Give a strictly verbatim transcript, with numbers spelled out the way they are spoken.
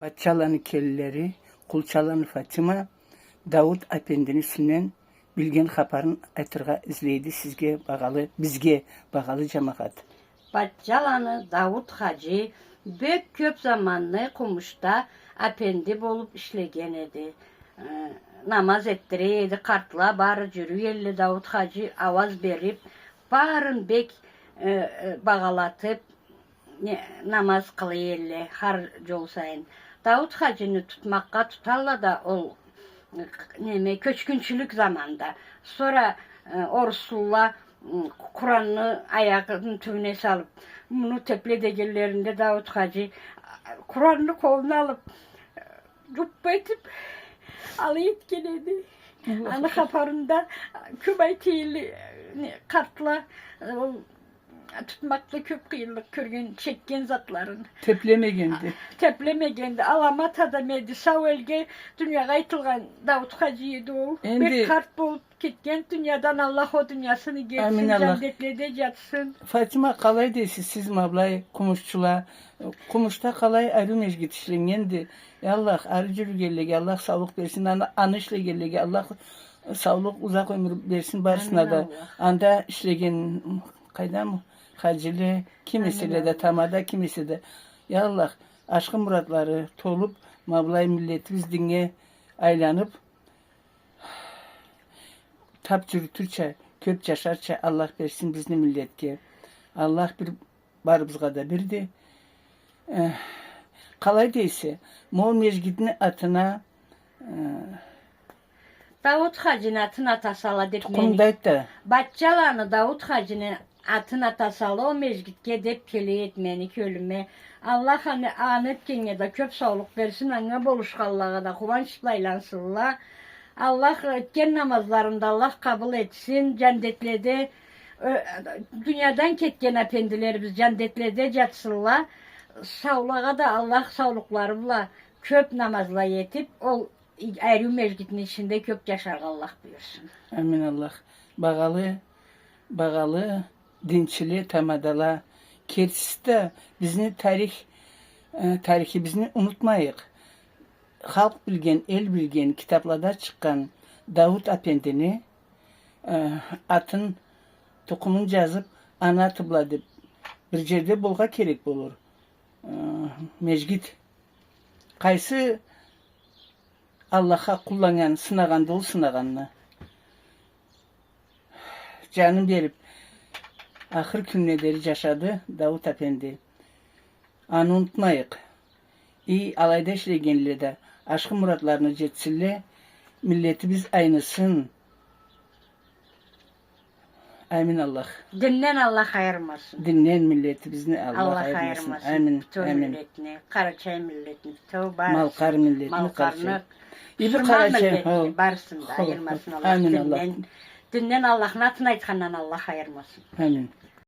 Батчаланы келинлери Къулчаланы Фатима Дауут апендини юсюнден билген хапарын айтыргъа излейди сизге, багъалы, бизге, багъалы жамагъат. Батчаланы Дауут хаджи бек кёп заманны Къумушда апенди болуп ишлеген эди. Э, намаз этдире эди, къартла бары джюрюй элле, Дауут хаджи ауаз берип, барын бек, э, э, багъалатып, не, намаз къылый элле хар джол сайын. Дауут хаджини тутмакъгъа туталла да ол, неме, кёчгюнчюлюк заманда. Сора, э, оруслула, м, Къуранны аягъыны тюбюне салып, муну тепле дегенлеринде Дауут хаджи, э, Къуранны къолуна алып, э, джуппа этип, алай этген эди. Аны хапарында кёп айтыла, э, не, къартла, э, ол тутмакъда кёп къыйынлыкъ кёрген, чекген затларын. Теплемегенди. Теплемегенди. Аламат адам эди. Сау элге, дуниягъа айтылгъан Дауут хаджи эди ол. Энди бек къарт болуп кетген, дуниядан Аллах о дуниясын иги этсин, амин, Аллах. Джандетледе джатсын. Фатима, къалай дейсиз сиз, ма былай, Къумушчула, Къумушда къалай ариу межгит ишленнгенди? Я Аллах, ары джюрюгенлеге Аллах саулукъ берсин, аны, аны ишлегенлеге Аллах саулукъ, узакъ ёмюр берсин барысына да. Амин, Аллах. Анда ишлеген, къайдам, хаджиле, ким эселе да, тамада ким эсе да. Я Аллах, ашхы муратлары толуп, ма былай миллетибиз диннге айланып, тап джюрютюрча, кёп джашарча Аллах берсин бизни миллетге. Аллах бир барыбызгъа да бирди. Э, къалай дейсе, ма ол межгитни атына, э, Дауут хаджини атын ата сала деп мени. Тукъумда айт да. Батчаланы Дауут хаджини атын ата сала ол межгитге деп келе эди мени кёлюме. Аллах аны, аны этгеннге да кёп саулукъ берсин, анга болушханлагъа да къууанч бла айлансынла. Аллах этген намазларын да Аллах къабыл этсин, джандетледе, э, дуниядан кетген апендилерибиз джандетледе джатсынла. Саулагъа да Аллах саулукълары бла кёп намазла этип, ол ариу межгитни ичинде кёп джашаргъа Аллах буюрсун. Амин, Аллах. Багъалы, багъалы динчиле, тамадала, кертиси да бизни тарих, э, тарихибизни унутмайыкъ. Халкъ билген, эл билген, китаблада чыкъгъан Дауут апендини, э, атын, тукъумун джазып, аны аты бла деп, бир джерде болгъа керек болур. Э, межгит. Къайсы Аллахха къулланнган, сынагъанды ол сынагъанны. Джанын берип, ахыр кюнюне дери джашады Дауут апенди. Аны унутмайыкъ. И алайда ишлегенле да ашхы муратларына джетсинле, миллетибиз айнысын. Амин, Аллах. Динден Аллах айырмасын. Динден миллетибизни Аллах айырмасын. Амин, амин. Бютеу миллетни, къарачай миллетни, бютеу барысын. Малкъар миллетни, къарачай. Бусурман миллетни, барысын да айырмасын Аллах динден. Амин, Аллах. Динден Аллахны атын айтхандан Аллах айырмасын. Амин.